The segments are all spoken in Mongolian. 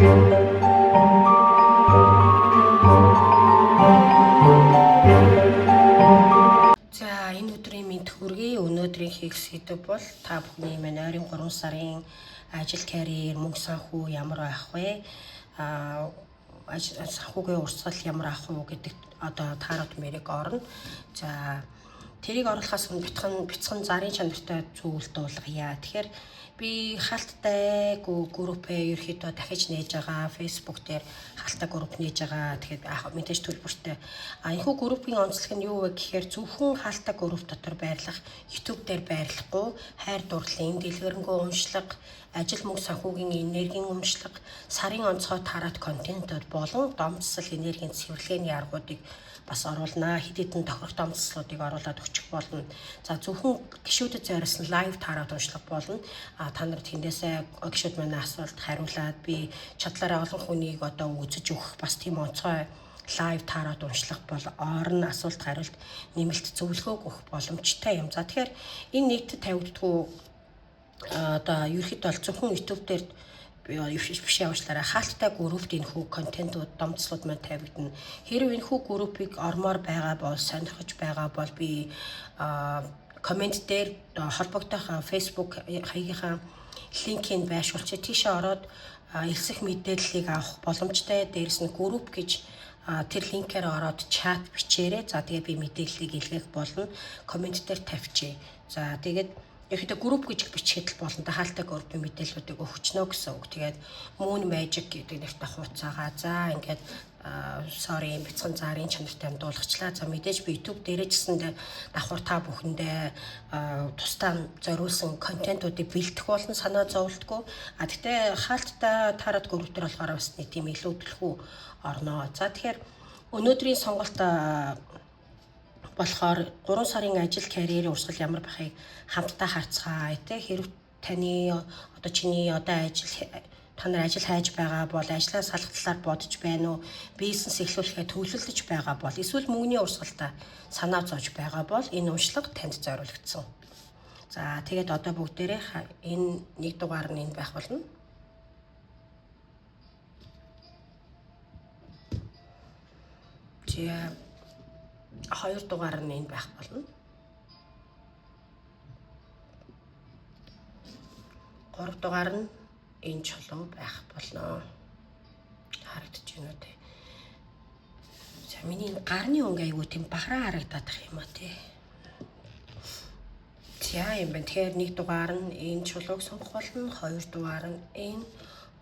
За, энэ өдрийн мэнд хүргэе. Өнөөдрийн хийх сэдэв бол та бүхний маань ойрын 3 сарын ажил, карьер, мөнгө санхүү ямар байх вэ? Санхүүгийн урсгал ямар авах уу гэдэг одоо таарот мэрэг орно. За, тэрийг оруулахаас өмнө бяцхан зарын чанартай зүйл дуулгая. Тэгэхээр би хаалттай группээ ерөөхдөө дахиж нээж байгаа. Facebook дээр хаалттай групп нээж байгаа. Тэгэхээр мэдээж төлбөртэй. Энэхүү группийн онцлог нь юу вэ гэхээр зөвхөн хаалттай групп дотор байрлах, YouTube дээр байрлахгүй, хайр дурлалын дэлгэрэнгүй уншлага, ажил, мөнгө санхүүгийн энергийн уншлага, сарын онцгой тарот контентууд болон домцсол энергийн цэвэрлэгээний аргуудыг бас оруулнаа. Хэд хэдэн тохирох домцлуудыг оруулаад өчөх болно. За, зөвхөн гишүүдэд зориулсан live тарот уншлага болно. Та нар тэндээсээ гишүүд маань асуулт хариулаад би чадлаараа олон хүнийг одоо үзэж өгөх бас тийм онцгой live тарот уншлага бол орно, асуулт хариулт, нэмэлт зөвлөгөөг өгөх боломжтой юм. За, тэгэхээр энэ нийтэд тавигддаггүй, одоо ерөөхдөө бол зөвхөн YouTube дээр биш, явуулаарай. Хаалттай группт энэхүү контентууд, домцлууд маань тавигдана. Хэрвээ энэхүү группийг ормоор байгаа бол, сонирхож байгаа бол би comment дээр холбогдох Facebook хаягийнхаа линкийг байршуулчих. Тийшээ ороод элсэх мэдээллийг авах боломжтой. Дээрэс нь групп гэж тэр линкээр ороод чат бичээрэй. За, тэгээ би мэдээллийг илгээх болно. Comment дээр тавьчихъя. За, тэгээд ерөөхдөө групп гэж бичихэд л болно. Хаалттай группийн мэдээллүүдийг өгчнө гэсэн үг. Тэгээд Moon Magic гэдэг нэртэй хуудасаагаа, за, ингээд sorry, бяцхан зарын чанартай дуулгачлаа. За, мэдээж би YouTube дээрээ ч гэсэндээ давхар та бүхэндээ тусдаа зориулсан контентуудыг бэлтгэх болон санаа зовлтгүй. Гэхдээ хаалттай тарот групп дээр болохоор бас нэг тийм илүү төлхөө орноо. За, тэгэхээр өнөөдрийн сонголт болохоор 3 сарын ажил, карьерийн урсгал ямар байхыг хамтдаа харцгаая, тэ. Хэрв таны одоо чиний одоо ажил, та нар ажил хайж байгаа бол, ажлаа салах талаар бодож байна уу, бизнес эхлүүлэхээ төлөвлөж байгаа бол, эсвэл мөнгөний урсгалтай санаа зовж байгаа бол энэ уншлага танд зориулагдсан. За, тэгээд одоо бүгдээрээ энэ нэг дугаар нь энэ байх болно. За, хоёр дугаар нь энэ байх болно. Гурав дугаар нь энэ чулуу байх болно. Харагдаж байна уу, те? За, миний энэ гарны өнгө айгуу тийм бахраа харагдаад ах юм а, те. За, юм байна. Тэгэхээр нэг дугаар нь энэ чулууг сонгох болно. Хоёр дугаар нь энэ,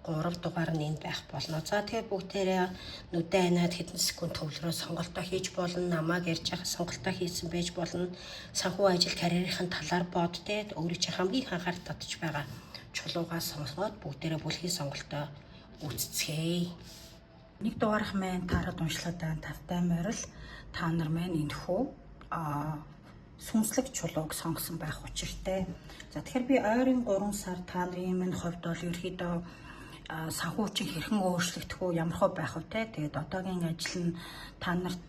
3 дугаар нь энэ байх болно. За, тэгэхээр бүгдээрээ нүдээ аниад хэдэн секунд төвлөрөө сонголтоо хийж болно. Намайг ярьж байгаа сонголтоо хийсэн байж болно. Санхүү, ажил, карьерийн талаар бод, те, өөрийн чинь хамгийн их анхаарал татж байгаа чулуугаа сонгоод бүгдээрээ бүлгийн сонголтоо үүсцгээе. Нэг дугаарх маань тарот уншлагатай тавтай морил та нар маань энэхүү сүнслэг чулууг сонгосон байх учиртай. За, тэгэхээр би ойрын 3 сар та нарын минь хувьд бол ерөөхдөө санхүү чинь хэрхэн өөрчлөгдөх үү, ямар хөө байх вэ, те. Тэгээд одоогийн ажил нь та нарт,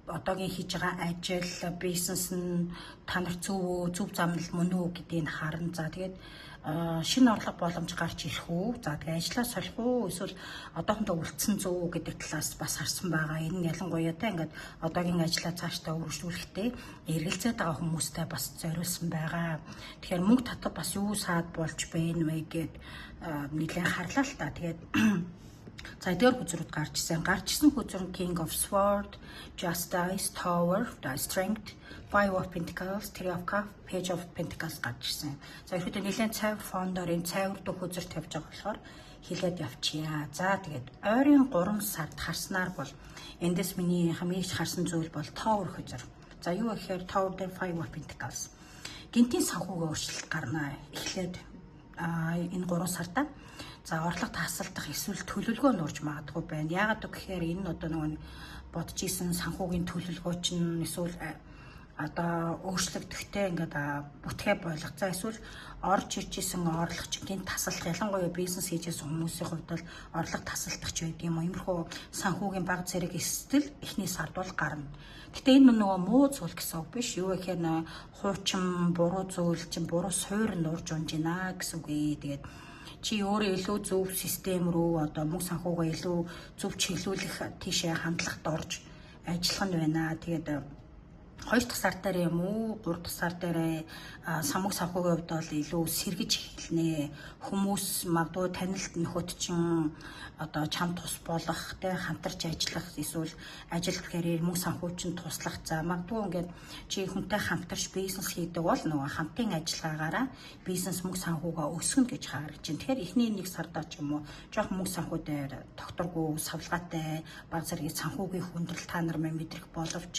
одоогийн хийж байгаа ажил, бизнес нь та нарт зөв үү, зөв замнал мөн үү гэдгийг харна. За, тэгээд шинэ орлого боломж гарч ирэх үү? За, тэгээ ажлаа солих уу? Эсвэл одоохондоо үлдсэн зөв үү гэдэг талаас бас харсан байгаа. Энэ нь ялангуяа та ингээд одоогийн ажлаа цаашдаа үргэлжлүүлэхдээ эргэлзээд байгаа хүмүүстэй бас зориулсан байгаа. Тэгэхээр мөнгө татах бас юу саад болж байна вэ гэд нэлээд харлаа л та. Тэгээд за, эдгээр хөзрүүд гарч ирсэн. Гарч ирсэн хөзөр нь King of Sword, Justice, Tower, The Strength, Five of Pentacles, Three of Cups, Page of Pentacles гарч ирсэн. За, ерөөдөө нэлээд цайвар фондоор энэ цайвар дэх хөзөр тавьж байгаа болохоор хэлээд явчихъя. За, тэгээд ойрын 3 сард харснаар бол эндээс миний хамгийн их харсан зүйл бол Tower хөзөр. За, юу гэхээр Tower дээр Five of Pentacles. Гэнэтийн санхүүгийн өөрчлөлт гарнаа. Эхлээд энэ 3 сарда за орлого таасалдах эсвэл төлөвлөгөө нурж магадгүй байна. Яагаад гэхээр энэ нь одоо нөгөө бодож исэн санхүүгийн төлөвлөгөө чинь эсвэл одоо өөрчлөгдөхтэй ингээд бүтгээ болох. За, эсвэл орж ирж исэн орлого чинь гэнэт тасалдах, ялангуяа бизнес хийж исэн хүмүүсийн хувьд бол орлого тасалдах ч байдаг юм уу. Иймэрхүү санхүүгийн баг зэрэг эсдэл эхний сард бол гарна. Гэтэ энэ нөгөө муу зүйл гэсэн үг биш. Юу гэхээр хуучин буруу зүйл чинь, буруу суур нурж унж байна гэсэн үг ээ. Тэгээд Чи өөрөө илүү зөв систем рүү, одоо мөнгө санхүүгээ илүү зөв чиглүүлэх тийшээ хандлагад орж ажиллах нь байна. Тэгээд 2 дахь сар дээр юм уу, 3 дахь сар дээр самаг санхүүгийн хувьд бол илүү сэргэж эхэлнэ. Хүмүүс магадгүй танилт нөхөд чинь одоо чам тус болох, тэ, хамтарч ажиллах, эсвэл ажил карьер, мөнгө санхүү чинь туслах. За, магадгүй ингээд чи хүнтэй хамтарч бизнес хийдэг бол нөгөө хамтын ажиллагаагаараа бизнес, мөнгө санхүүгээ өсгөнө гэж харагдаж байна. Тэгэхээр эхний нэг сардаа ч юм уу жоох мөнгө санхүү дээр тогтворгүй, савлгаатай, баг зэргийн санхүүгийн хүндрэл та нар мань мэдрэх боловч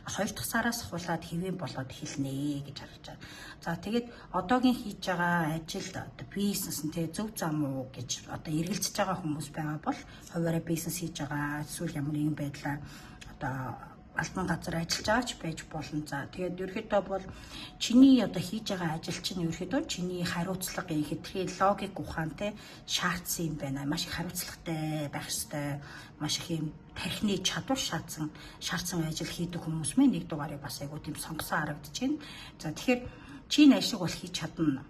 хоёр дахь сараас ахуулаад хэвэн болоод эхэлнэ гэж харж байгаа. За, тэгээд одоогийн хийж байгаа ажил, одоо бизнес нь, тэ, зөв зам уу гэж одоо эргэлзэж байгаа хүмүүс байгаа бол, хувиараа бизнес хийж байгаа, эсвэл ямар нэгэн байдлаар одоо албан газар ажиллаж байгаа ч байж болно. За, тэгээд ерөөхдөө бол чиний одоо хийж байгаа ажил чинь ерөөхдөө чиний хариуцлага, хэтэрхий логик ухаантай шаардсан юм байна. Маш их хариуцлагатай байх ёстой. Маш их юм тархины чадвар шаардсан ажил хийдэг хүмүүс мэ нэг дугаарыг бас айгуу тийм сонгосон харагдаж байна. За, тэгэхээр чи энэ ажлыг бол хийж чадна.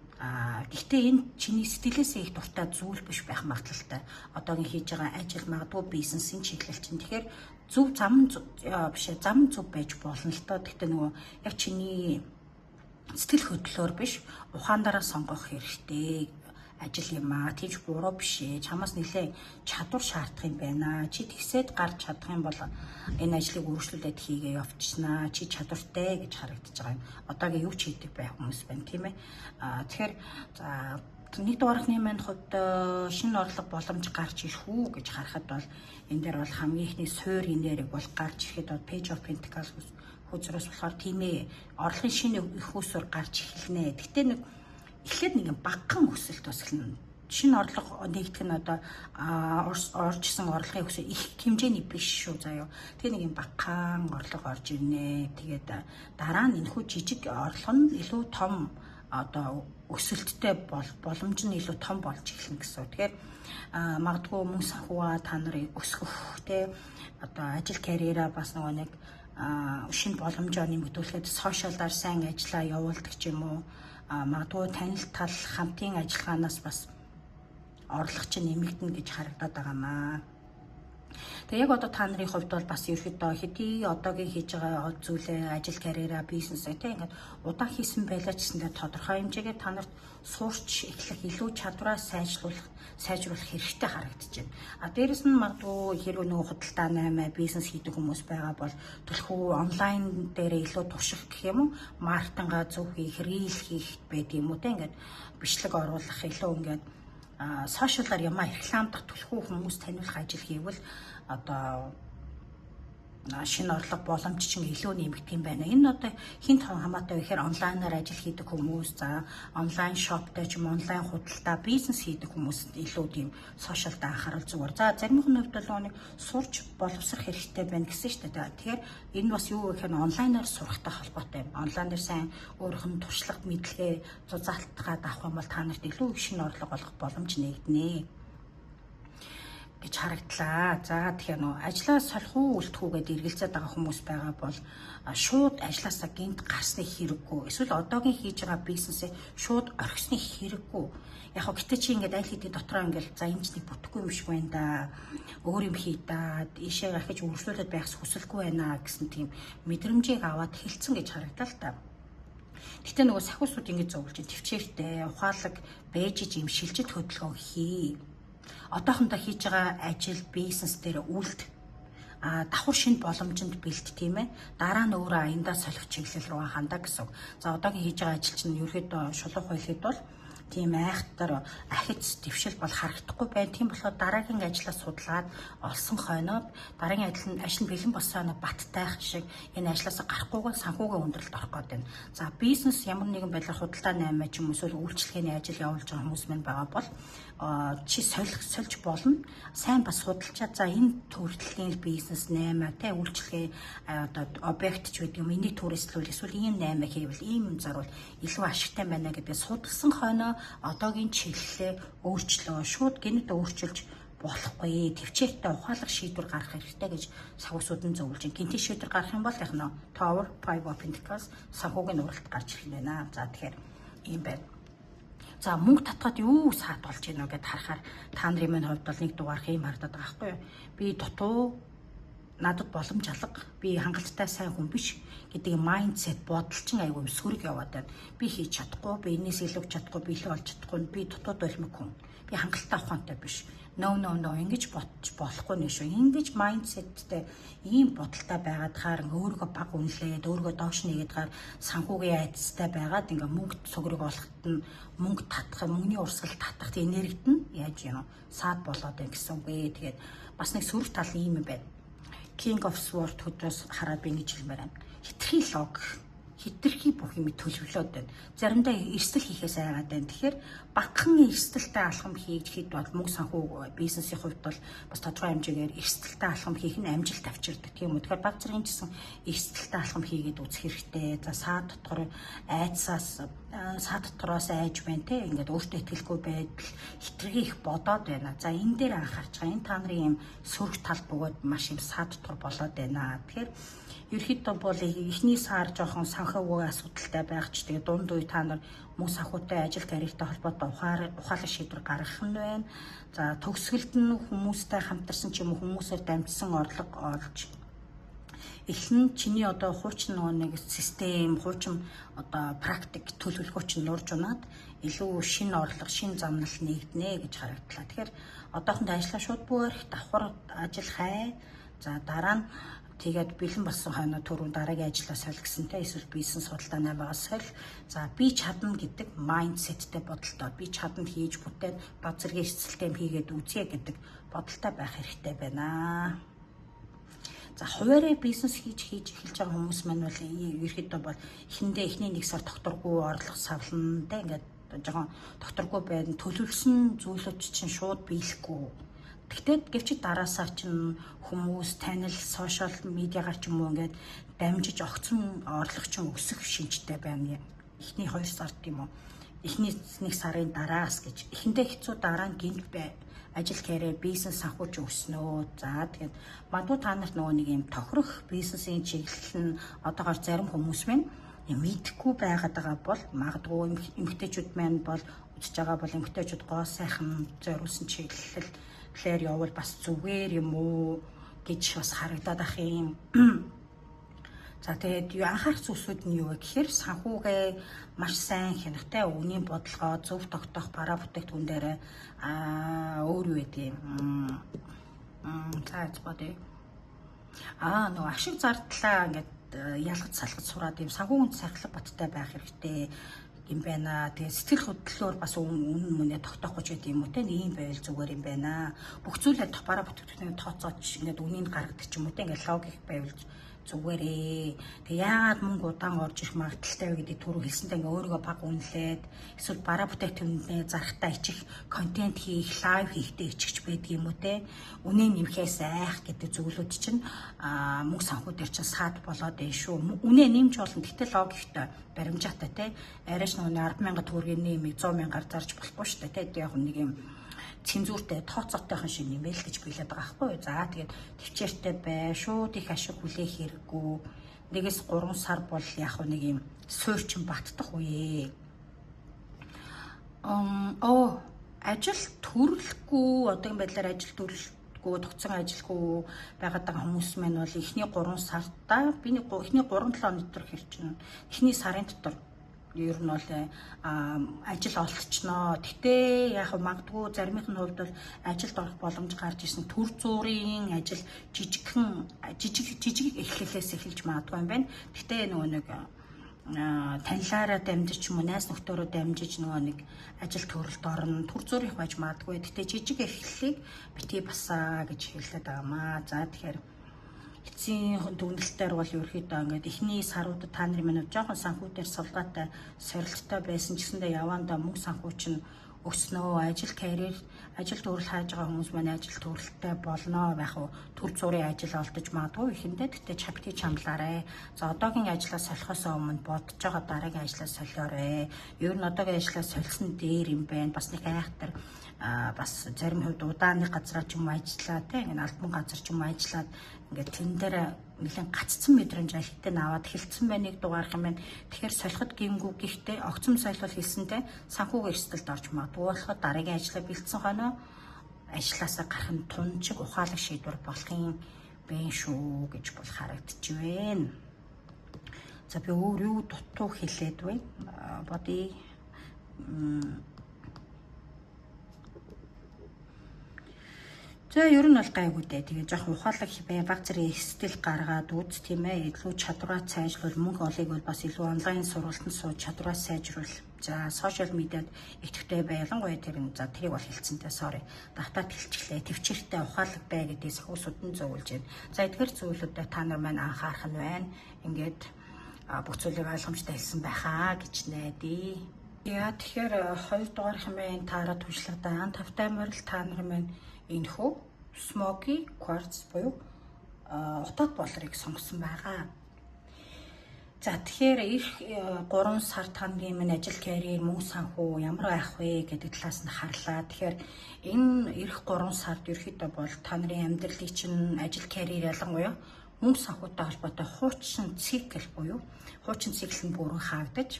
Гэхдээ энэ чиний сэтгэлээсээ их дуртай зүйл биш байх магадлалтай. Одоогийн хийж байгаа ажил, магадгүй бизнесийн чиглэл чинь. Тэгэхээр зөв зам биш, зам зөв байж болно л доо. Гэхдээ нөгөө яг чиний сэтгэл хөдлөлөөр биш, ухаандаараа сонгох хэрэгтэй ажил юм аа. Тийж буруу биш ээ. Чамаас нэлээд чадвар шаардах юм байна. Чи тэгсээд гарч чадах юм бол энэ ажлыг үргэлжлүүлээд хийгээ явчихнаа. Чи чадвартай гэж харагдаж байгаа юм. Одоогийн юу ч хийдэг байх хүмүүс байна, тийм ээ. Тэгэхээр за, нэг дугаархны маань хувьд шинэ орлого боломж гарч ирэх үү гэж харахад бол энэ дээр бол хамгийн ихний суур энерги бол гарч ирэхэд бол Page of Pentacles хөзрөөс болохоор, тийм ээ, орлогын шинэ их усүр гарч эхэлнэ. Гэхдээ нэг эхлээд нэг багахан өсөлт бас эхэлнэ. Шинэ орлого нэгдэх нь одоо орж исэн орлогын өсөлт их хэмжээний биш шүү заяо. Тэгээ нэг юм багахан орлого орж ирнэ. Тэгээд дараа нь энэхүү жижиг орлого нь илүү том одоо өсөлттэй бол боломж нь илүү том болж эхэлнэ гэсэн. Тэгэхээр магадгүй мөнгө санхүүгаа та нарын өсгөх, те, одоо ажил карьераа бас нөгөө нэг шинэ боломжоор нэмэгдүүлэхэд social аар сайн ажиллаа явуулдаг ч юм уу, магадгүй танил тал хамтын ажиллагаанаас бас орлого чинь нэмэгдэнэ гэж харагдаад байгаа маа. Тэгээ яг одоо та нарын хувьд бол бас ерөөхдөө хэдий одоогийн хийж байгаа зүйлээ, ажил, карьераа, бизнесээ, тийм, ингээд удаан хийсэн байлаа ч гэсэндээ тодорхой хэмжээгээр та нарт сурч эхлэх, илүү чадвараа сайжруулах хэрэгтэй харагдаж байна. А дээрэс нь магадгүй хэрвээ нөгөө худалдаа наймаа бизнес хийдэг хүмүүс байгаа бол төлхөө онлайн дээр илүү турших гэх юм уу, маркетингаа зөв хийх, reel хийх байд юм уу, те, ингээд бичлэг оруулах, илүү ингээд social аар юмаа рекламдах, түлхүү хүмүүс таниулах ажил хийвэл одоо шинэ орлого боломж чинь илүү нэмэгдэх юм байна. Энэ одоо хэн хамаатай вэ гэхээр онлайнаар ажил хийдэг хүмүүс, за, онлайн shop тай ч юм, онлайн худалдаа, бизнес хийдэг хүмүүст илүү тийм social д анхаарал зүгээр. За, заримх нь хувьд бол нэг сурч боловсрох хэрэгтэй байна гэсэн шүү дээ. Тэгэхээр энэ бас юу гэхээр онлайнаар сурахтай холбоотой юм. Онлайнаар сайн өөрийнх нь туршлага, мэдлэгээ зузаалтгаад авах юм бол та нарт илүү их шинэ орлого олох боломж нэгднэ гэж харагдлаа. За, тэгэхээр нөө ажлаа солих уу, үлдэх үү гэдээ эргэлзээд байгаа хүмүүс байгаа бол шууд ажлаасаа гинт гарсны хэрэггүй. Эсвэл одоогийн хийж байгаа бизнесээ шууд орхисны хэрэггүй. Яг хөө гэтээ чи ингээд аль хэдийн дотроо ингээд за, энэ ч нэг бүтэхгүй юм шиг байна да. Өөр юм хий да. Ийшээ ахиж үргэлжлүүлээд байх хүсэлгүй байна гэсэн тийм мэдрэмжийг аваад хэлцэн гэж харагдлаа л та. Гэтэ нөгөө сахиусууд ингэж зовлж, төвчээртэй, ухаалаг байж юм шилжит хөдөлгөөн хий, одоохондоо хийж байгаа ажил, бизнес дээр үлд, давхар шинэ боломжинд бэлт, тийм ээ. Дараа нь өөрөө аяндаа солих чиглэл рүү хандаа гэсэн. За, одоогийн хийж байгаа ажил чинь ерөөхдөө шулуух хэлэхэд бол тийм айхтар ахиц дэвшил бол харагдахгүй байна. Тийм болохоор дараагийн ажлаа судлаад олсон хойноо, дараагийн ажил нь ажил нь бэлэн болсон баттайх шиг энэ ажлаасаа гарахгүйгээр санхүүгийн хүндрэлд орох гээд байна. За, бизнес, ямар нэгэн байдлаар худалдаа наймаа ч юм уу, эсвэл үйлчилгээний ажил явуулж байгаа хүмүүс мань байгаа бол чи сольж болно. Сайн бас судалчаа, за, энэ төрлийн бизнес наймаа, те, үйлчилгээ, одоо объект ч гэдэг юм, энийг түрээслүүл, эсвэл ийм наймаа хийвэл, ийм юм зарвал илүү ашигтай байна гэдгээ судалсан хойноо одоогийн чиглэлээ өөрчлөө. Шууд гэнэт өөрчилж болохгүй. Төвчээртэй ухаалаг шийдвэр гаргах хэрэгтэй гэж сагусууд нь зөвлөж байна. Гэнтийн шийдвэр гаргах юм бол яг нь Tower, Five of Pentacles, санхүүгийн уралт гарч ирэх юм байна. За, тэгэхээр ийм байна. За, мөнгө татхад юу саад болж гинэ гэд харахаар та нарын минь хувьд бол нэг дугаарх юм харагдаад байгаа байхгүй юу? Би дутуу, надад боломж алга, би хангалттай сайн хүн биш гэдэг mindset, бодол чинь айгүй сөрөг яваад байна. Би хийж чадахгүй, би энэс илүү чадахгүй, би илүү олж чадахгүй, би дутуу долмог хүн. Би хангалттай ухаантай биш. No, no, no, ингэж бодож болохгүй нэ шүү. Ингэж mindset тэй, ийм бодолтой байгаад хаар ингээ өөрийгөө бага үнэлээд, өөрийгөө доош нэгээд хаар санхүүгийн айдастай байгаад ингээ мөнгө цогрыг олоход нь мөнгө татах, мөнгөний урсгал татах энергит нь яаж юм саад болоод байна гэсэн үг ээ. Тэгээд бас нэг сөрөг тал ийм юм байна. King of Swords хөдрөөс хараад би ингэж хэлмээр байна. Хэтэрхий логик, хэтэрхий бүх юм төлөвлөөд байна. Заримдаа эрсдэл хийхээс айгаад байна. Тэгэхээр багахан эрсдэлтэй алхам хийж хэд бол мөнгө санхүү бизнесийн хувьд бол бас тодорхой хэмжээгээр эрсдэлтэй алхам хийх нь амжилт авчирдаг, тийм үү. Тэгэхээр баг зэргийн ч гэсэн эрсдэлтэй алхам хийгээд үзэх хэрэгтэй. За, саад дотор айдсаас, саад дотроос айж байна те. Ингээд өөртөө итгэлгүй байдал, хэтэрхий их бодоод байна. За, энэ дээр анхаарч байгаа. Энэ та нарын юм сөрөг тал бөгөөд маш юм саад дотор болоод байна. Тэгэхээр ерөөхдөө бол эхний сар жоохон санхүүгийн асуудалтай байх ч, тэгээ дунд үе та нар мөнгө санхүүтэй, ажил карьертай холбоотой ухаалаг шийдвэр гаргах нь байна. За, төгсгөлд нь хүмүүстэй хамтарсан ч юм уу, хүмүүсээр дамжсан орлого олж эхлэн чиний одоо хуучин нөгөө нэг систем, хуучин одоо практик, төлөвлөгөө чинь нурж унаад илүү шинэ орлого, шинэ замнал нэгднэ гэж харагдлаа. Тэгэхээр одоохондоо ажиллаа шууд бөөр давхар ажил хай. За, дараа нь тэгээд бэлэн болсон хойноо түрүүн дараагийн ажлаа соль гэсэнтэй, эсвэл бизнес судалдаа 8-аас соль. За, би чадна гэдэг mindset тэй, бодолтой. Би чадна, хийж бүтээд баг зэргийн эрсдэлтэй юм хийгээд үзье гэдэг бодолтой байх хэрэгтэй байна. За, хуваараа бизнес хийж хийж эхэлж байгаа хүмүүс маань бол ерөөхдөө бол эхэндээ эхний нэг сар докторгүй орлого савлана те, ингээд жоохон докторгүй байна. Төлөвлөсөн зүйлүүд чинь шууд биелэхгүй. Тэгтээ гэвч дараасаа чинь хүмүүс танил, social media гаар ч юм уу ингээд дамжиж огцон орлого чинь өсөх шинжтэй байна. Эхний 2 сард юм уу? Эхний нэг сарын дараас гэж. Эхэндээ хэцүү, дараа нь гинт бай ажил карьер, бизнес санхүү ч өснөө. За, тэгээд магадгүй та нарт нөгөө нэг юм тохирох бизнесийн чиглэл нь одоогоор зарим хүмүүс минь мэдэхгүй байгаад байгаа бол магадгүй эмэгтэйчүүд маань бол үзэж байгаа бол эмэгтэйчүүд гоо сайхан зориулсан чиглэлээр явбал бас зүгээр юм уу гэж бас харагдаад ах юм. За, тэгээд юу анхаарах зүйлсүүд нь юу вэ гэхээр санхүүгээ маш сайн хянахтай, үнийн бодлогоо зөв тогтоох, бараа бүтээгдэхүүн дээр өөр юу гэдэг юм. За, бодъё. Нөгөө ашиг зардлаа ингээд ялгаж салгаж сураад юм санхүүгийн сахилга баттай байх хэрэгтэй юм байна. Тэгээ сэтгэл хөдлөлөөр бас үнэн мөнээ тогтоохгүй ч гэдэг юм уу те, ийм байвал зүгээр юм байна. Бүх зүйлээ бараа бүтээгдэхүүнийг тооцоож ингээд үнийг гаргадаг ч юм уу те, ингээд логик байвал зүгээрээ. Тэг яагаад мөнгө удаан орж ирэх магадлалтай вэ гэдэг түрүү хэлсэнтэй ингээ өөрийгөө бага үнэлээд, эсвэл бараа бүтээгдэхүүнээ зарахтаа ичих, контент хийх, live хийхдээ ичихч байдаг юм уу те. Үнэ нэмэхээс айх гэдэг зүйлүүд чинь мөнгө санхүү дээр чинь саад болоод байна шүү. Үнэ нэмж болно. Гэтэл логиктой, баримжаатай те. Арайч нөгөө 10,000 төгрөгийн нэмийг 100 мянгаар зарж болохгүй шүү дээ те. Яг нэг юм цензуртэй, тооцоотойхон шиг нэмэл гэж билээд байгаа байхгүй юу. За, тэгээд төвчээртэй бай, шууд их ашиг хүлээх хэрэггүй. 1-3 сар бол яг нэг юм суурчин баттах үе. Оо, ажил төрөлгүй, одоогийн байдлаар ажил төрөлгүй, тогтсон ажилгүй байгаад байгаа хүмүүс маань бол эхний 3 сартаа, би нэг эхний 3-7 хоног дотор хэрчнэ. Эхний сарын дотор ер нь бол ажил олцчихноо. Гэтэ яг магадгүй заримын хувьд бол ажилд орох боломж гарч ирсэн, төр зуурын ажил, жижигхэн жижиг жижиг эхлэлээс эхэлж магадгүй юм байна. Гэтэ нөгөө нэг танилаараа дамжиж ч юм уу, найз нөхдөөрөө дамжиж нөгөө нэг ажил төрөлд орно. Төр зуурын байж магадгүй. Гэтэ жижиг эхлэлийг битгий басаа гэж хэлээд байгаамаа. За, тэгэхээр эцсийн дүгнэлтээр бол ерөөхдөө ингээд эхний саруудад та нарын минь жоохон санхүү дээр сувгаатай, сорилттой байсан ч гэсэндээ явандаа мөнгө санхүү чинь өснөө. Ажил карьер, ажил төрөл хайж байгаа хүмүүс маань ажил төрөлтэй болно байх уу, төр зуурын ажил олдож магадгүй ихэндээ. Тэгтээ чавтыг чамлаарэ. За, одоогийн ажлаа солихоос өмнө бодож байгаа дараагийн ажлаа солиорой. Ер нь одоогийн ажлаа солисон дээр юм байна. Бас нэг айхтар бас зарим хувьд удааны газраа ч юм уу ажиллаа те, ингээд албан газар ч юм уу ажиллаад ингээд тэн дээр нэлээд гаццсан мэдрэмж аль хэдийн аваад эхэлсэн байна нэг дугаарх юм байна. Тэгэхээр солиход гингүү, гэхдээ огцом солиул хэлсэнтэй санхүүгийн эрсдэлд орж магадгүй болохоор дараагийн ажлаа бэлдсэн хойноо ажлаасаа гарах нь тунчиг ухаалаг шийдвэр болох юм бэ шүү гэж бол харагдаж байна. За би өөр юу дутуу хэлээд вэ? Бодъё. За ер нь бол гайгүй дээ. Тэгээ жоох ухаалаг бай, баг зэрэг эрсдэл гаргаад үз тийм ээ. Илүү чадвараа сайжруул, мөнгө олыг бол бас илүү онлайн сургалтанд сууж чадвараа сайжруул. За сошиал медиад идэвхтэй бай, ялангуяа тэр за тэрийг бол хэлцэнтэй sorry. Давтаад хэлчихлээ. Төвчээртэй ухаалаг бай гэдгийг сахиусууд нь зөвлөж байна. За эдгээр зүйлүүдэд та нар маань анхаарах нь байна. Ингээд бүх зүйлийг ойлгомжтой хэлсэн байхаа гэж найдаа. Яа тэгэхээр 2 дугаар хэмээн таараа туршлагатай тавтай морил та нар маань энэхүү smoky quartz буюу утаат болрыг сонгосон байгаа. За тэгэхээр эх 3 сар та нарын минь ажил карьер мөнгө санхүү ямар байх вэ гэдэг талаас нь харлаа. Тэгэхээр энэ эх 3 сард ерөөхдөө бол та нарын амьдралыг чинь ажил карьер ялангуяа мөнгө санхүүтэй холбоотой хуучин цикл буюу хуучин цикл нь бүрэн хаагдаж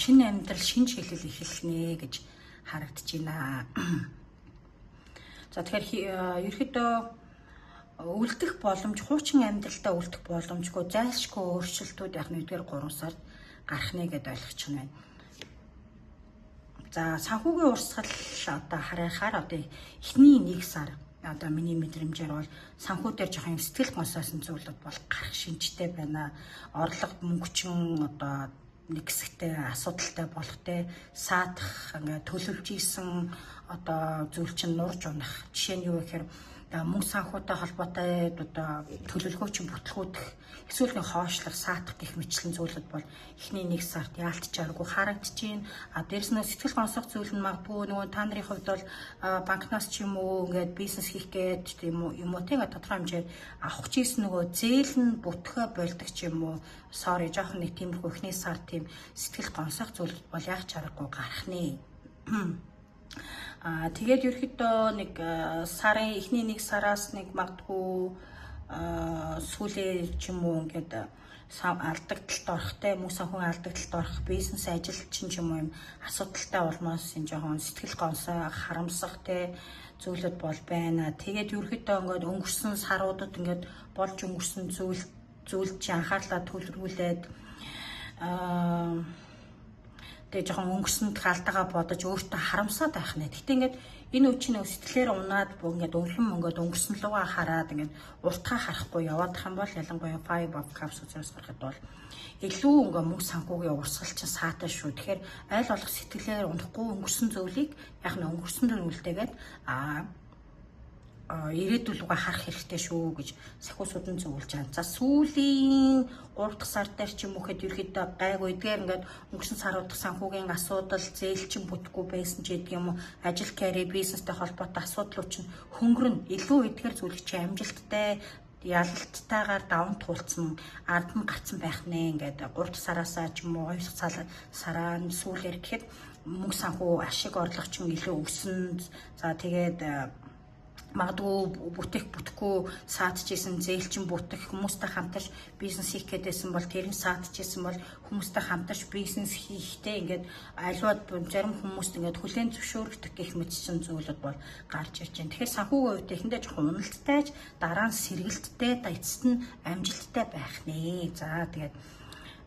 шинэ амьдрал шинэ чиглэл эхэлнэ гэж харагдаж байна. За тэгэхээр ерөөхдөө үлдэх боломж, хуучин амьдралдаа үлдэх боломжгүй, зайлшгүй өөрчлөлтүүд яг нэгдүгээр 3 сард гарах нэ гэдээ ойлгочих нь байна. За санхүүгийн урсгал одоо харахаар одоо эхний 1 сар одоо миний мэдрэмжээр бол санхүү дээр жоохон юм сэтгэл гонсоосон зүйлүүд бол гарах шинжтэй байна. Орлого мөнгөчин одоо нэг хэсэгтээ асуудалтай болох те саатах ингээд төлөвлөж исэн одоо зүйл чинь нурж унах. Жишээ нь юу гэхээр мөнгө санхүүтэй холбоотой одоо төлөвлөгөө чинь бүтлгүүдэх эсвэл нэг хоошлох, саатах гэх мэтлэн зүйлүүд бол эхний 1 сард яалтчааргүй харагдаж байна. А дээрэс нь сэтгэл гонсох зүйл нь магадгүй нөгөө та нарын хувьд бол банкнаас ч юм уу ингээд бизнес хийх гээд тийм үү юм уу тийм тодорхой хэмжээд авах чийсэн нөгөө зээл нь бүтгөө болдог ч юм уу. Sorry жоохон нэг тиймэрхүү эхний сар тийм сэтгэл гонсох зүйл бол яг ч аргагүй гарах нэ. Тэгээд ерөөхдөө нэг сарын эхний 1 сараас нэг магадгүй сүүлээ ч юм уу ингээд алдагдлалт орохтой, мөнгө санхүүгийн алдагдлалт орох, бизнес ажил чинь ч юм уу юм асуудалтай улмаас энэ жоохон сэтгэл гонсоо харамсах те зүйлүүд бол байна. Тэгээд ерөөхдөө ингээд өнгөрсөн саруудад ингээд болж өнгөрсөн зүйл чи анхаарлаа төвлөрүүлээд тэгээ жоохон өнгөрсөн алдаагаа бодож өөртөө харамсаад байх нэ. Гэтэ ингээд энэ үе чинь сэтгэлээр унаад ингээд улам ингээд өнгөрсөн лугаа хараад ингээд уртгаа харахгүй яваадах юм бол ялангуяа Five of Cups үзээс гарахад бол илүү ингээ мөнгө санхүүгийн урсгал чинь саатай шүү. Тэгэхээр аль болох сэтгэлээр унахгүй өнгөрсөн зүйлийг яг нь өнгөрсөн дээр үлдээгээд ирээдүйн рүүгээ харах хэрэгтэй шүү гэж сахиусууд нь зөвлөж байгаа. За сүүлийн 3 дахь сар дээр ч юм уу хэд ерөөхдөө гайгүй эдгээр ингээд өнгөрсөн саруудах санхүүгийн асуудал зээл чинь бүтэхгүй байсан ч гэдэг юм уу, ажил карьер бизнестэй холбоотой асуудлууд чинь хөнгөрнө. Илүү эдгээр зүйлийг чи амжилттай ялалттайгаар даван туулсан ард нь гарцсан байх нэ. Ингээд 3 дахь сараасаа ч юм уу 2 дахь сараа сүүлээр гэхэд мөнгө санхүү ашиг орлого чинь илүү өснө. За тэгээд магадгүй бүтэх бүтэхгүй саатчихсэн зээл чинь бүтэх хүмүүстэй хамтарч бизнес хийх гэдээсэн бол тэр нь саатчихсэн бол хүмүүстэй хамтарч бизнес хийхдээ ингээд аливаа зарим хүмүүст ингээд хүлээн зөвшөөрөгдөх гэх мэт чинь зүйлүүд бол гарч ирж байна. Тэгэхээр санхүүгийн хувьд эхэндээ жоохон уналттай ч дараа нь сэргэлттэй да эцэст нь амжилттай байх нэ. За тэгээд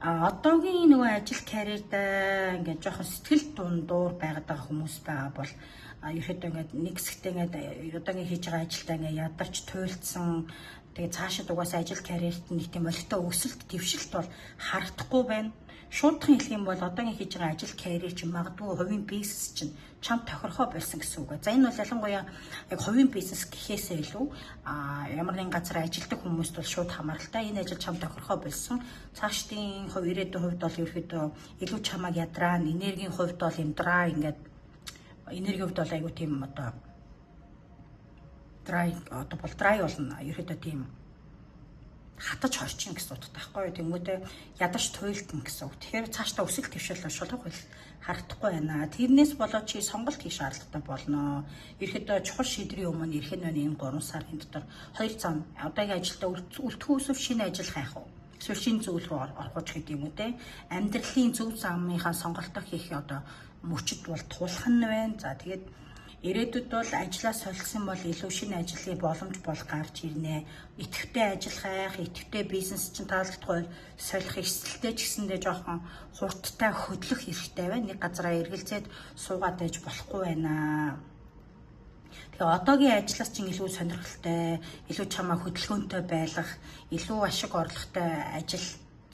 одоогийн нөгөө ажил карьердаа ингээд жоохон сэтгэл дундуур байгаад байгаа хүмүүс байгаа бол ерөөдөө ингээд нэг хэсэгтээ ингээд одоогийн хийж байгаа ажилдаа ингээд ядарч туйлдсан. Тэгээ цаашид угаасаа ажил карьерт нэг тийм олигтой өсөлт дэвшилт бол харагдахгүй байна. Шуудхан хэлэх юм бол одоогийн хийж байгаа ажил карьер чинь магадгүй хувийн бизнес чинь чам тохирохоо болсон гэсэн үг. За энэ бол ялангуяа яг хувийн бизнес гэхээсээ илүү ямар нэгэн газар ажилладаг хүмүүст бол шууд хамааралтай. Энэ ажил чам тохирохоо болсон. Цаашдын хувь ирээдүйн хувьд бол ерөөхдөө илүү чамайг ядраа, энергийн хувьд бол юм dry ингээд энергийн хувьд бол айгүй тийм одоо dry одоо бол dry болно. Ерөөхдөө тийм Хатаж хорчин гэсэн утгатай байхгүй юу. Тэнгүүдээ ядаж туйлдна гэсэн үг. Тэгэхээр цаашдаа өсөлт твшил шулуух хөл харагдахгүй байна. Тэрнээс болоод чи сонголт хийх шаардлагатай болно. Ерхэд чухал шийдвэрийн өмнө ирэх нь байна энэ 3 сарын дотор хоёр зам одоогийн ажилдаа үлдэх үсв шинэ ажил хайх уу? Эсвэл шинэ зүйл рүү орох уу гэдэг юм уу те. Амьдралын зөв замынхаа сонголтоо хийх одоо мөчөд бол тулах нь байна. За тэгээд ирээдүйд бол ажлаа солисон бол илүү шинэ ажлын боломж бол гарч ирнэ. Идэвхтэй ажил хайх, идэвхтэй бизнес чинь таалагдахгүй солих эрсдэлтэй ч гэсэндээ жоохон хурдтай хөдлөх хэрэгтэй байна. Нэг газараа эргэлзээд суугаад байж болохгүй байна. Тэгээ одоогийн ажлаас чинь илүү сонирхолтой, илүү чамаа хөдөлгөөнтэй байлгах, илүү ашиг орлоготой ажил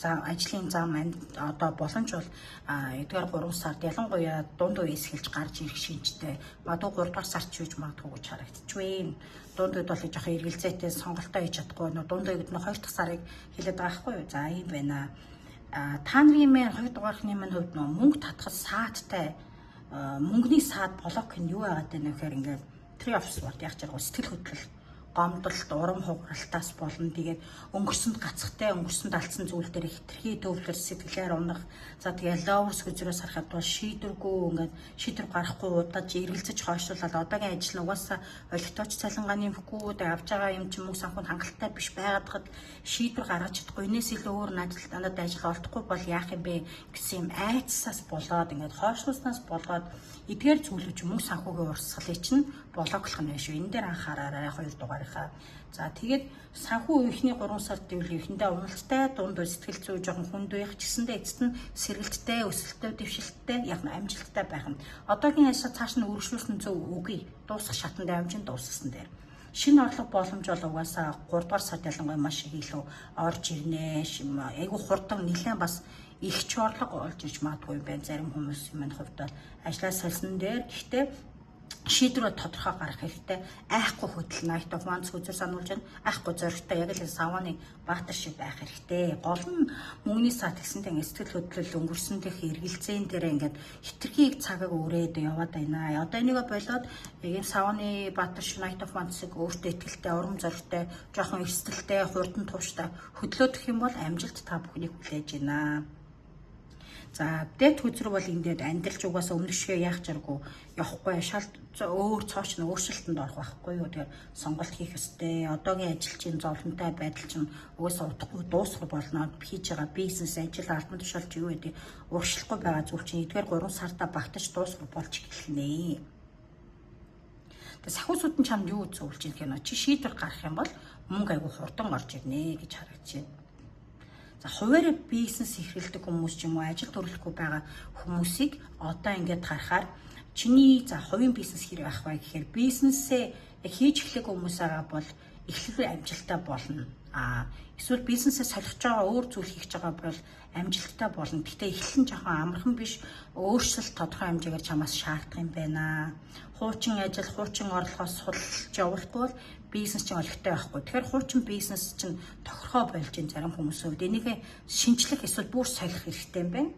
ажлын зам одоо боломж бол эдгээр 3 сард ялангуяа дунд үеэс эхэлж гарч ирэх шинжтэй. Магадгүй 3 дугаар сард ч үж магадгүй гэж харагдчихвэн. Дунд үед бол жоохон эргэлзээтэй сонголтоо хийж чадахгүй. Нөө дунд үед нь 2 дахь сарыг хэлээд байгаа байхгүй юу? За ийм байна. Та нарын маань 2 дугаархны маань хувьд нөө мөнгө татхад саадтай мөнгөний саад блок нь юу байгаад байна вэ гэхээр ингээд Three of Swords яг ч яг сэтгэл хөдлөл гомдолт, урам хугаралтаас болно. Тэгээд өнгөрсөнд гацхтай, өнгөрсөнд алдсан зүйл дээр хитрхи төвлөр сэтгэлээр унах. За тэгээд lovers хөзрөөс харахад бол шийдвэргүй ингээд шийдвэр гарахгүй удаж эргэлзэж хойшлуулаад одоогийн ажил нь угаасаа олигтойч цалингаа нэмэхгүй, тэгээд авж байгаа юм чинь мөнгө санхүүнд хангалттай биш байгаад шийдвэр гаргаж чадахгүй. Энээс илүү өөр надад ажил олдохгүй бол яах юм бэ гэсэн юм айцсаас болоод ингээд хойшлуулснаас болоод эдгээр зүйлүүд мөнгө санхүүгийн урсгалыг чинь блоклох нь байна шүү. Энэ дээр анхаараарай 2 дугаарынхаа. За тэгээд санхүү эхний 3 сард гэвэл эхэндээ уналттай, дунд сэтгэл зүй жоохон хүнд байх ч гэсэндээ эцэст нь сэргэлттэй, өсөлттэй, дэвшилттэй, яг нь амжилттай байх нь. Одоогийн ажлаа цааш нь үргэлжлүүлсэн зөв үгүй. Дуусах шатанд амжин дуусгасан дээр. Шинэ орлого боломж бол угаасаа 3 дугаар сард ялангуяа маш их илүү орж ирнэ. Айгу хурдан нэлээд бас их ч орлого олж ирж магадгүй юм байна. Зарим хүмүүс юм хувьд бол ажлаа сольсон дээр гэхдээ шийдвэрээ тодорхой гаргах хэрэгтэй. Айхгүй хөдөлнө. Айтаа хуанц хөзөр сануулж байна. Айхгүй зоригтой яг л саваны баатар шиг байх хэрэгтэй. Гол нь мөнгөний саад гэсэнтэй ингээд сэтгэл хөдлөл өнгөрсөн дэх эргэлзээн дээр ингээд хитрхи цагаг өрөөд яваад байна. Одоо энийгээ болоод яг энэ саваны баатар шиг Knight of Wands-ыг өөртөө итгэлтэй, урам зоригтой, жоохон эрсдэлтэй, хурдан тууштай хөдлөөдөх юм бол амжилт та бүхнийг хүлээж байна. За дэт хөзөр бол ингээд амьдралч угаасаа өмнөх шигээ яах жаргүй явахгүй шал өөр цооч нь өөрчлөлтөнд орох байхгүй юу. Тэгэхээр сонголт хийх ёстой. Одоогийн ажил чинь зовлонтой байдал чинь угаасаа удахгүй дуусах болно. Хийж байгаа бизнес, ажил, албан тушаал ч юу гэдэг урагшлахгүй байгаа зүйл чинь эдгээр 3 сартаа багтаж дуусах болж эхэлнэ. Тэгээ сахиусууд нь чамд юу зөвлөж ийм гэхээр чи шийдвэр гаргах юм бол мөнгө айгүй хурдан орж ирнэ гэж харагдаж байна. За хуваарь бизнес эрхэлдэг хүмүүс ч юм уу ажил төрөлхгүй байгаа хүмүүсийг одоо ингээд харахаар чиний за хувийн бизнес хэрэг авах вэ гэхээр бизнесээ хийж эхлэх хүмүүс байгаа бол эхлэл амжилттай болно. А эсвэл бизнесээ солихож байгаа өөр зүйл хийж байгаа бол амжилттай болно. Гэхдээ эхлэл нь жоохон амархан биш. Өөрчлөлт тодорхой хэмжээгээр чамаас шаардах юм байна. Хуучин ажил, хуучин орлогоос судалж явуулахгүй бол бизнес чинь олигтой байхгүй. Тэгэхээр хуучин бизнес чинь тохирхоо болж байна зарим хүмүүсийн хувьд. Энийг шинжлэх эсвэл бүр солих хэрэгтэй юм байна.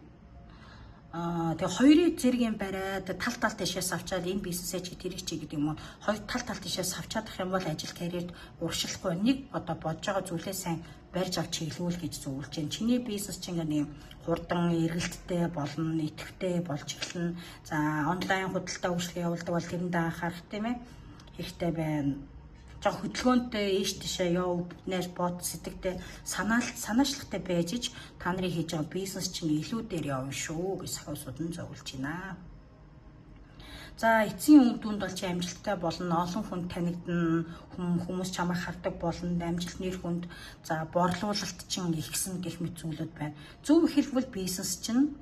Тэгээ хоёрын зэрэг юм бариад тал тал тийшээ авчаад энэ бизнесээ чи тэрийг чи гэдэг юм уу. Хоёр тал тал тийшээ авчаадах юм бол ажил карьерд урагшлахгүй. Нэг одоо бодож байгаа зүйлээ сайн барьж авч чиглүүл гэж зөвлөж байна. Чиний бизнес чинь ингээ нэг хурдан эргэлттэй болно, идэвхтэй болж эхэлнэ. За онлайн худалдаа үйлчлэг явуулдаг бол тэрэндээ анхаарах тийм хэрэгтэй байна. Жог хөдөлгөөнтэй ийш тийшээ яв биднээс бод сэтгэтэй санаачлахтай байж ич та нарын хийж байгаа бизнес чинь илүү дээр явна шүү гэж сахиусууд нь зөвлөж байна. За эцсийн үр дүнд бол чи амжилттай болно, олон хүнд танигдана, хүмүүс чамайг хардаг болно, амжилт нэр хүнд за борлуулалт чинь ихсэн гэх мэт зүйлүүд байна. Зөв эхэлбэл бизнес чинь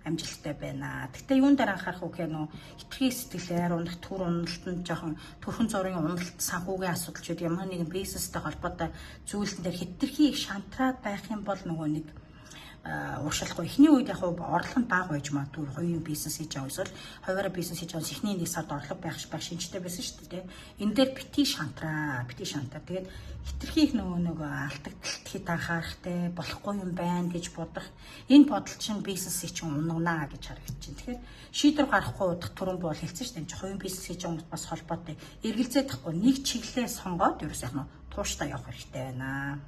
амжилттай байна. Гэхдээ юун дээр анхаарах вэ гэхээр нөө хитрхи сэтгэлээр унах төр уналтанд жоохон төрхөн зургийн уналт санхүүгийн асуудал ч гэдэг ямар нэгэн бизнестэй холбоотой зүйлэн дээр хитрхи их шантраад байх юм бол нөгөө нэг ууршилахгүй. Эхний үед яг орлого нь бага байж магадгүй хувийн бизнес хийж байгаа эсвэл хувиараа бизнес хийж байгаа эхний нэг сард орлого байх шинжтэй байсан шүү дээ. Энэ дээр бити шантраа, бити шантаа. Тэгээд хитрхи их нөгөө алдагдaltaд хэд анхаарахтай болохгүй юм байна гэж бодох. Энэ бодол чинь бизнесийг чинь унгана гэж харагдаж байна. Тэгэхээр шийдвэр гаргахгүй удах түрүүн бол хэлсэн шүү дээ. Хувийн бизнес хийж байгаа хүмүүс бас холбоотой. Эргэлзээд тахгүй нэг чиглэлээ сонгоод ерөөс яг нь тууштай явах хэрэгтэй байна.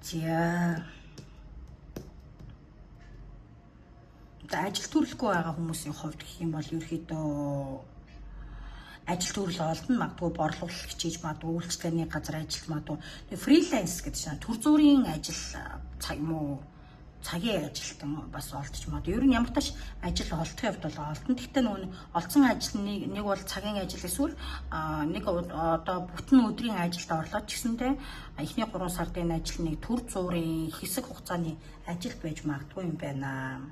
За. За, ажил төрөлгүй байгаа хүмүүсийн хувьд гэх юм бол ерөөхдөө ажил төрөл олдно, магадгүй борлуулалт хичээж магадгүй, үйлчлэгээний газар ажиллаж магадгүй. Freelance гэдэг чинь түр зуурын ажил цаг юм уу, цагийн ажилтан бас олдож магадгүй. Ер нь ямар тач ажил олдохын хувьд бол олдно. Гэхдээ нөгөө олдсон ажил нэг бол цагийн ажил эсвэл нэг одоо бүтэн өдрийн ажилд орлоо ч гэсэнтэй эхний 3 сард энэ ажил нэг түр зуурын хэсэг хугацааны ажил байж магадгүй юм байна.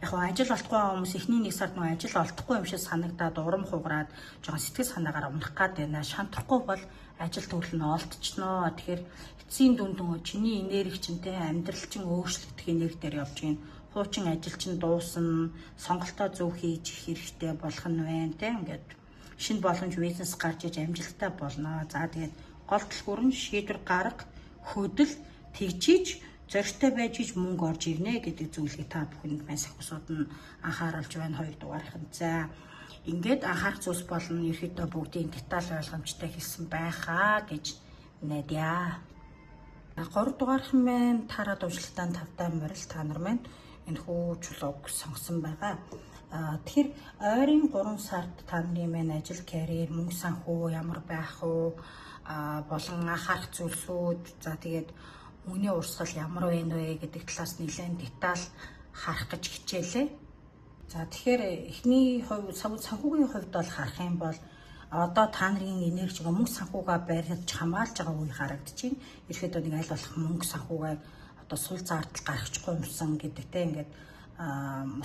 Яг нь ажил олдохгүй хүмүүс эхний 1 сард нөгөө ажил олдохгүй юм шиг санагдаад урам хугараад жоохон сэтгэл санаагаар унах гад байна. Шантрахгүй бол ажил төрөл нь олдчихноо. Тэгэхээр эцсийн дүнд нөгөө чиний энерги чинь те амьдрал чинь өөрчлөгдөх энерги дээр явж гин. Хуучин ажил чинь дуусна. Сонголтоо зөв хийж хэрэгтэй болох нь байна те. Ингээд шинэ боломж, бизнес гарч иж амжилттай болно. За, тэгээд гол түлхүүр нь шийдвэр гарга, хөдөл, тэгжиж зоригтой байж иж мөнгө орж ирнэ гэдэг зүйлийг та бүхэнд маань сахиусууд нь анхааруулж байна 2 дугаархын. За, ингээд анхаарах зүйлс болно. Ерөөдөө бүгдийн деталь ойлгомжтой хэлсэн байхаа гэж найдаа. 3 дугаархан маань тараад уншилтаа тавтай морил та нар маань энэ хүү чулууг сонгосон байгаа. Тэгэхээр ойрын 3 сард та нарын маань ажил, карьер, мөнгө санхүү ямар байх вэ? Болон анхаарах зүйлсүүд, за тэгээд мөнгөний урсгал ямар байна вэ гэдэг талаас нэлээд деталь харах гэж хичээлээ. За, тэгэхээр эхний хувь санхүүгийн хувьд бол харах юм бол одоо та нарын энержиг мөнгө санхүүгээ барьж хамгаалж байгаа үе харагдаж байна. Ерөөдөө нэг аль болох мөнгө санхүүгээ одоо сул зардал гаргачихгүй юмсан гэдэгтэй ингээд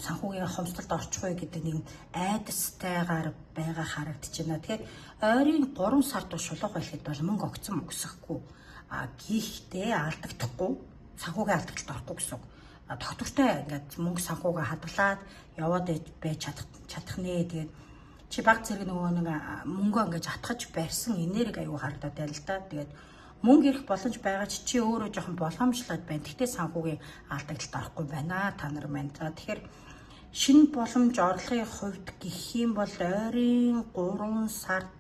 санхүүгийн хомсдолд орчихгүй гэдэг нэг айдастайгаар байгаа харагдаж байна. Тэгэхээр ойрын 3 сард шулуух байхад бол мөнгө огцон өсөхгүй. Гэхдээ алдагдахгүй, санхүүгийн алдагдлалд орохгүй гэсэн үг. Тогтвортой ингээд мөнгө санхүүгээ хадгалаад яваад байж чадах нэ. Тэгээд чи баг зэрэг нөгөө нэг мөнгөө ингээд атгаж барьсан энерги аюу харагдаад байна л да. Тэгээд мөнгө ирэх боломж байгаа ч чи өөрөө жоохон болгоомжлоод байна. Гэхдээ санхүүгийн алдагдлалд орохгүй байна та нар маань. За, тэгэхээр шинэ боломж орлогын хувьд гэх юм бол ойрын 3 сард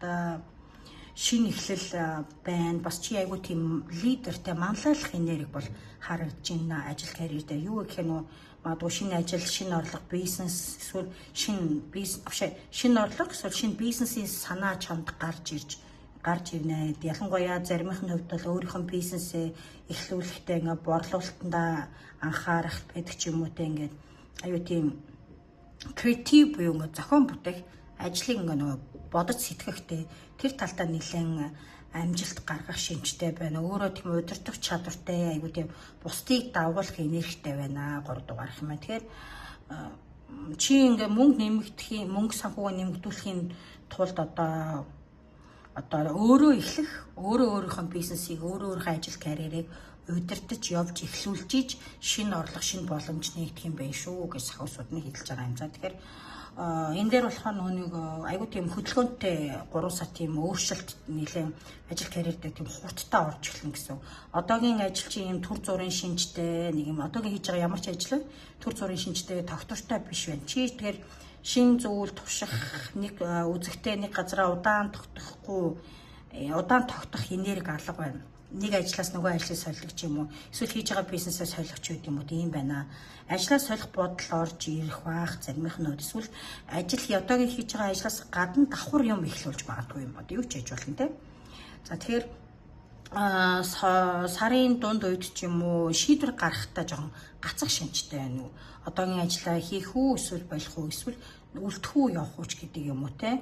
шинэ эхлэл байна. Бас чи айгүй тийм лидертэй манлайлах энерги бол харагдаж байна. Ажил карьер дээр юу гэх юм уу? Магадгүй шинэ ажил, шинэ орлого, бизнес эсвэл шинэ бизнес биш, шинэ орлого эсвэл шинэ бизнесийн санаа чамд гарч ирнэ. Ялангуяа заримын хувьд бол өөрийнх нь бизнесээ эхлүүлэхдээ ингээ борлуулалтандаа анхаарах байдаг ч юм уу те, ингээд аюу тийм креатив буюу ингээ зохион бүтээх ажлыг ингээ нөгөө бодож сэтгэхтэй тэр талтаа нэлээд амжилт гаргах шинжтэй байна. Өөрөө тийм удирдах чадвартай, айгуу тийм бусдыг дагуулах энергитэй байна. 3 дугаарх юм байна. Тэгэхээр чи ингээ мөнгө нэмэгдэхийн, мөнгө санхүүгээ нэмэгдүүлэхийн тулд одоо өөрөө эхлэх, өөрөө өөрийнхөө бизнесийг, өөрөө өөрийнхөө ажил карьерийг удирдах явж эхлүүлж иж шинэ орлого, шинэ боломж нэгдэх юм байна шүү гэж сахиусууд нь хэлж байгаа юм. За, тэгэхээр энэ дээр болохоор нөгөө нэг айгуу тийм хөдөлгөөнтэй 3 сар тийм өөрчлөлт нэлээд ажил карьер дээр тийм хурдтай орж эхэлнэ гэсэн. Одоогийн ажил чи ийм түр зуурын шинжтэй нэг юм одоогийн хийж байгаа ямар ч ажил түр зуурын шинжтэй тогтвортой биш байна. Чи тэгэхээр шинэ зүйл турших, нэг үзэгтэй нэг газараа удаан тогтохгүй, удаан тогтох энерги алга байна. Нэг ажлаас нөгөө ажлыг солих ч юм уу, эсвэл хийж байгаа бизнесээ солих ч гэдэг юм уу, тийм байна. Ажлаа солих бодол орж ирэх бах заримых нь, эсвэл ажил одоогийн хийж байгаа ажлаас гадна давхар юм эхлүүлж магадгүй юм бод. Юу ч хийж болно те. За, тэгэхээр сарын дунд үед ч юм уу шийдвэр гаргахтаа жоохон гацах шинжтэй байна уу? Одоогийн ажлаа хийх үү, эсвэл болох уу, эсвэл үлдэх үү, явах уу ч гэдэг юм уу те.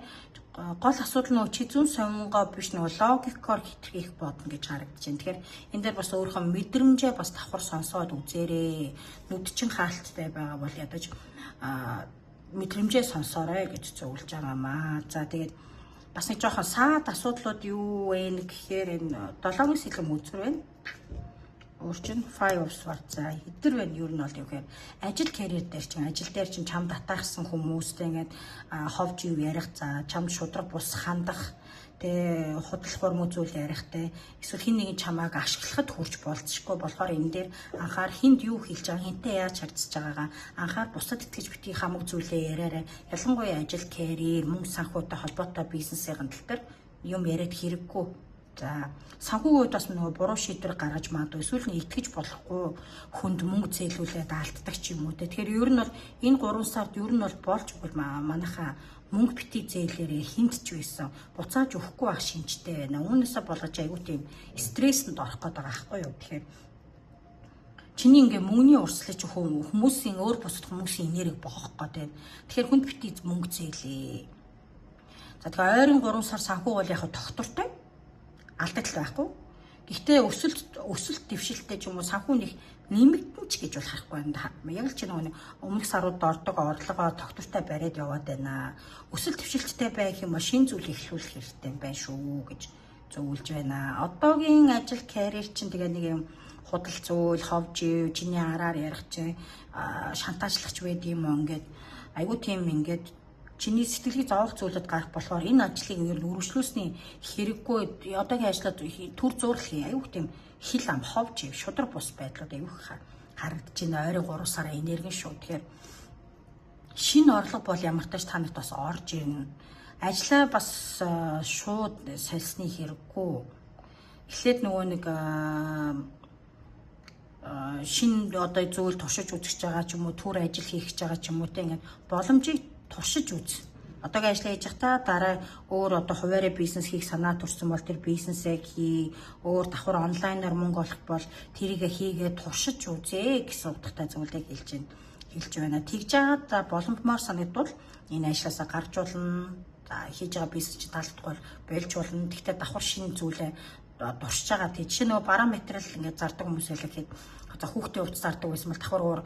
Гол асуудал нь чи зүүн совингоо биш, нөгөө логикоор хэтэрхийх бодно гэж харагдаж байна. Тэгэхээр энэ дээр бас өөрийнхөө мэдрэмжээ бас давхар сонсоод үзээрэй. Нүд чин хаалттай байгаа бол ядаж мэдрэмжээ сонсоорой гэж зөвлөж байгаамаа. За, тэгээд бас нэг жоохон саад асуудлууд юу вэ гэхээр энэ долоогийн сэлэм үзүр байна. Өөр чинь five of swords, за, хэдэр байна. Ер нь бол юу гэхээр ажил карьер дээр чинь, ажил дээр чинь чамд атаархсан хүмүүстэй ингээд ховж юу ярих, за, чамд шудраг бус хандах тэ, худал хурмуу зүйл ярих тэ, эсвэл хэн нэгэн чамааг ашиглахад хүрч болцсохгүй болохоор энэ дээр анхаар, хүнд юу хэлж байгаа, хэнтэй яаж харьцаж байгаагаа анхаар, бусдад итгэж битгий хамаг зүйлээ яриарай. Ялангуяа ажил, карьер, мөнгө санхүүтэй холбоотой бизнесийн тал дээр юм яриад хэрэггүй. За санхүүгийн хувьд бас нөгөө буруу шийдвэр гаргаж магадгүй, эсвэл нь итгэж болохгүй хүнд мөнгө зээлүүлээд алддаг ч юм уу те. Тэгэхээр ер нь бол энэ 3 сард ер нь бол болж өгвөл манайхаа мөнгө бити зээлээрээ хинт ч байсан буцааж өгөхгүй байх шинжтэй байна. Үүнээсээ болгож айгүй тийм стрессэнд орох гээд байгаа байхгүй юу. Тэгэхээр чиний ингээ мөнгөний урсгалыг чи хүмүүсийн өөр бусад хүмүүсийн энерги бохох гээд байна. Тэгэхээр хүнд бити мөнгө зээлээ. За тэгэхээр ойрын 3 сар санхүү бол яг тогтвортой. Алдагдал байхгүй. Гэхдээ өсөлт дэвшилттэй ч юм уу санхүү нэг нэмэгдэн ч гэж бол харахгүй байна. Яг л чи нөгөө өмнөх сарууд ордог орлогоо тогтвортой бариад яваад байна. Өсөлт дэвшилттэй байх юм бол шин зүйл эхлүүлэх хэрэгтэй юм байна шүү гэж зөвлөж байна. Одоогийн ажил карьер чинь тэгээ нэг юм худал зүйл, хов жив, чиний араар ярих чинь шантажлагч байд юм уу ингээд айгуу тийм ингээд чиний сэтгэлийг зовох зүйлүүд гарах болохоор энэ ажлыг ер нь үргэлжлүүлсний хэрэггүй. Одоогийн ажлаад төр зуурлах айгуу тийм хил ам хов жив шудар бус байдлууд айгуу харагдаж байна. Ойрын 3 сарын энерги шүү. Тэгэхээр шинэ орлого бол ямар ч та нарт бас орж ирнэ. Ажлаа бас шууд сольсны хэрэггүй. Эхлээд нөгөө нэг шинэ одоо зүйл туршиж үзэж байгаа ч юм уу, түр ажил хийх гэж байгаа ч юм уу те, ингээд боломжийг туршиж үз. Одоогийн ажил хийж байхдаа дараа өөр одоо хуваарь бизнес хийх санаа төрсэн бол тэр бизнесээ хий, өөр давхар онлайнаар мөнгө олох бол тэрийг хийгээ туршиж үзээ гэсэн утгатай зүйлийг хэлж байна. Тэгж жагаад за боломжмоор санагдвал энэ ажлаасаа гарч болно. За хийж байгаа бизнес чи таалагдахгүй болж болно. Тэгтээ давхар шинэ зүйлээ дуршиж байгаа. Тэг жишээ нөгөө бараа материал ингээд зардаг хүмүүс байлаа гэхэд за хүүхдийн хувцас зардаг байсан бол давхар өөр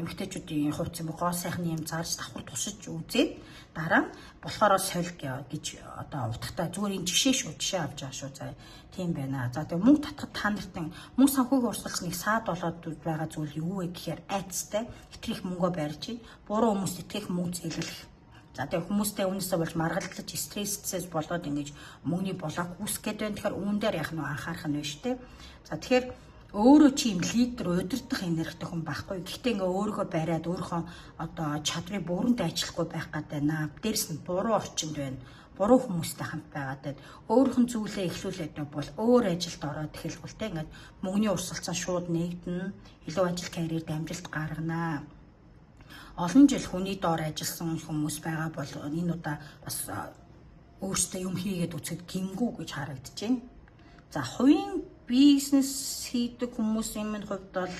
эмэгтэйчүүдийн хувцас юм гоо сайхны юм зарж давхар туршиж үзээд дараа нь болохоор соль гэж одоо утгатай зүгээр энэ жишээ шүү, жишээ авч байгаа шүү. За тийм байна. За тэгээ мөнгө татхад та нартын мөнгө санхүүгийн урсгалч нэг саад болоод байгаа зүйл юу вэ гэхээр айцтай хитрих мөнгөө барьж, буруу хүмүүст итгэх, мөнгө зээлэх. За тэгээ хүмүүстэй үүнээсээ болж маргалдаж стрессээс болоод ингэж мөнгөний блок үүсгэх гээд байна. Тэгэхээр үүн дээр яг нь анхаарах нь байна шүү дээ. За тэгэхээр өөрөө чи юм лидер удирдах энергитэй хүн байхгүй. Гэхдээ ингээ өөрийгөө бариад өөрийнхөө одоо чадрыг бүрэн дайчлахгүй байх гээд байна. Дээрс нь буруу орчинд байна. Буруу хүмүүстэй хамт байгаад байна. Өөрийнх нь зүйлээ эхлүүлээд бол өөр ажилд ороод эхэлбэл те ингээд мөнгөний урсгалцсан шууд нэгдэнэ. Илүү ажил карьерд амжилт гаргана. Олон жил хүний доор ажилласан хүмүүс байгаа бол энэ удаа бас өөрсдөө юм хийгээд үзэхэд гимгүү гэж харагдаж байна. За хувийн бизнес хийдэг хүмүүсийн минь хувьд бол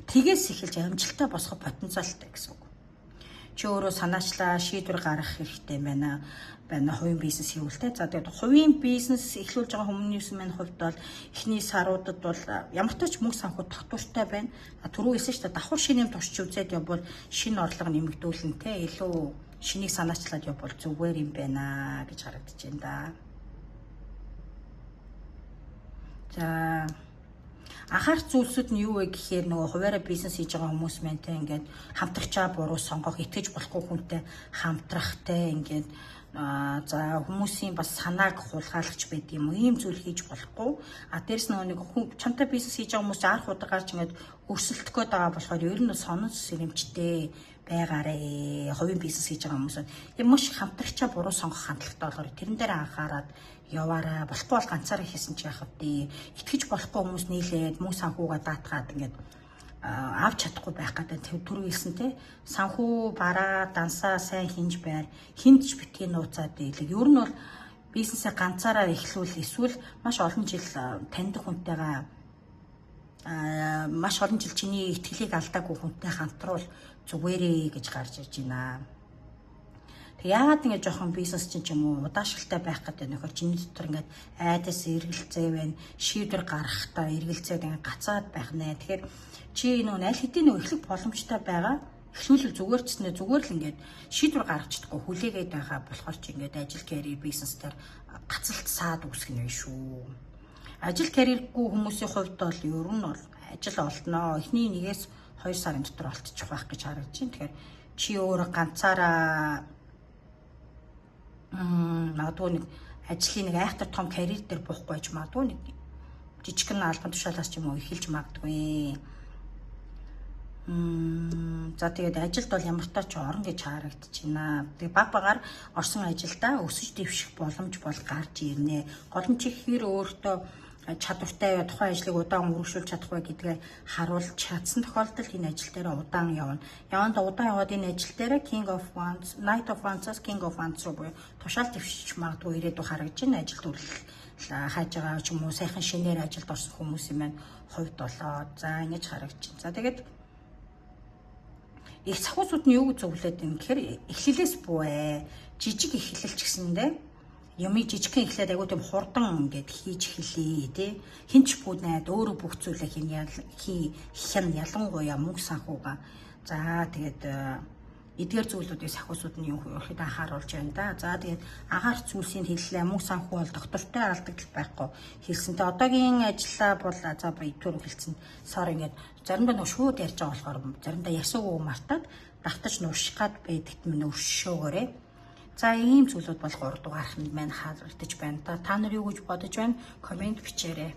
тгээс эхэлж амжилттай босгох потенциалтай гэсэн үг. Чи өөрөө санаачлаа шийдвэр гаргах хэрэгтэй байна. Хувийн бизнес хийвэл те. За тэгээд хувийн бизнес эхлүүлж байгаа хүмүүсийн минь хувьд бол эхний саруудад бол ямар ч мөнгө санхүү тогтвортой байна. Түрүү хэлсэн шүү дээ, давхар шинэ юм туршиж үзээд явбал шинэ орлого нэмэгдүүлнэ те. Илүү шинийг санаачлаад явбал зүгээр юм байна гэж харагдаж байна да. За анхаарах зүйлсүүд нь юу вэ гэхээр нөгөө хуваараа бизнес хийж байгаа хүмүүс маань те ингээд хамтрагчаа буруу сонгох, итгэж болохгүй хүнтэй хамтрах те ингээд за хүмүүсийн бас санааг хулгайлагч байд юм уу, ийм зүйл хийж болохгүй. А дээрэс нөгөө нэг чамтай бизнес хийж байгаа хүмүүс арх удар гарч ингээд өрсөлдөх гээд байгаа болохоор ер нь сонон сэрэмжтэй байгаарэ. Хувийн бизнес хийж байгаа хүмүүс юм маш хамтрагчаа буруу сонгох хандлагатай болохоор тэрэн дээр анхаарад яваарай. Болохгүй бол ганцаараа хийсэн чи яах вэ? Итгэж болохгүй хүмүүс нийлээд мөнгө санхүүгээ даатгаад ингээд авч чадахгүй байх гэдэг түрүү хэлсэн те. Санхүү бараа дансаа сайн хинж байр, хинт ч битгий нууцаад дийлэг. Ер нь бол бизнесээ ганцаараа эхлүүл эсвэл маш олон жил таньдаг хүнтэйгээ маш олон жил чиний итгэлийг алдаагүй хүнтэй хамтруул зүгээрээ гэж гарч ирж байна. Тэг яагаад ингэ жоохон бизнес чинь ч юм уу удаашралтай байх гэдэг нөхөр чиний дотор ингээд айдас эргэлзээ байна, шийдвэр гаргахтаа эргэлзээд ингээд гацаад байх нэ. Тэгэхээр чи нөө аль хэдийн нөө эхлэх боломжтой байгаа. Эхлүүлэл зүгээр ч нэ зүгээр л ингээд шийдвэр гаргаж чадахгүй хүлээгээд байгаа болохоор чи ингээд ажил карьер бизнес дээр гацалт саад үүсгэх нь шүү. Ажил карьергүй хүмүүсийн хувьд бол ер нь бол ажил олдноо. Эхний 1-2 сарын дотор олдчих байх гэж харагдаж байна. Тэгэхээр чи өөрөө ганцаараа магадгүй нэг ажлын нэг айхтар том карьер дээр буухгүй байж магадгүй нэг жижигхэн албан тушаалаас ч юм уу эхэлж магадгүй. За, тэгээд ажилд бол ямар ч орно гэж харагдаж байна. Тэгээ баг багаар орсон ажилдаа өсөж дэвших боломж бол гарч ирнэ. Гол нь чи хэр өөртөө чадвартай, тухайн ажлыг удаан үргэлжлүүлж чадах вэ гэдгээ харуулж чадсан тохиолдолд энэ ажил дээр удаан явна. Яванд удаан яваад энэ ажил дээр King of Wands, Knight of Wands-аас King of Wands руу буюу тушаал дэвшиж магадгүй ирээдүй харагдаж байна. Ажил төрөл хайж байгаа ч юм уу, сайхан шинээр ажилд орсон хүмүүсийн маань хувьд болоо. За, ингэж харагдаж байна. За, тэгээд их сахиусууд нь юу зөвлөд юм гэхээр эхлэлээс бүү ээ. Жижиг эхлэл ч гэсэндээ юмыг жижигхэн эхлээд айгуу тийм хурдан ингээд хийж эхэлье, тий. Хэн ч бүү найд, өөрөө бүх зүйлээ хийн хин, ялангуяа мөнгө санхугаа. За, тэгээд эдгээр зүйлүүдийг сахиусууд нь юм ихэд анхааруулж байна да. За, тэгээд анхаарах зүйлсийг хэллээ. Мөнгө санхүү бол доктортой алдагдал байхгүй хэлсэнтэй. Одоогийн ажиллаа бол за түр хэлсэн. Sorry, ингээд заримдаа нөө шууд ярьж байгаа болохоор заримдаа ярьсаагүй мартаад давтаж нууших гад байдагт минь өршөөгөөрэй. За, ийм зүйлүүд бол 3 дугаарх нь маань харагдаж байна. Та нар юу гэж бодож байна? Comment бичээрэй.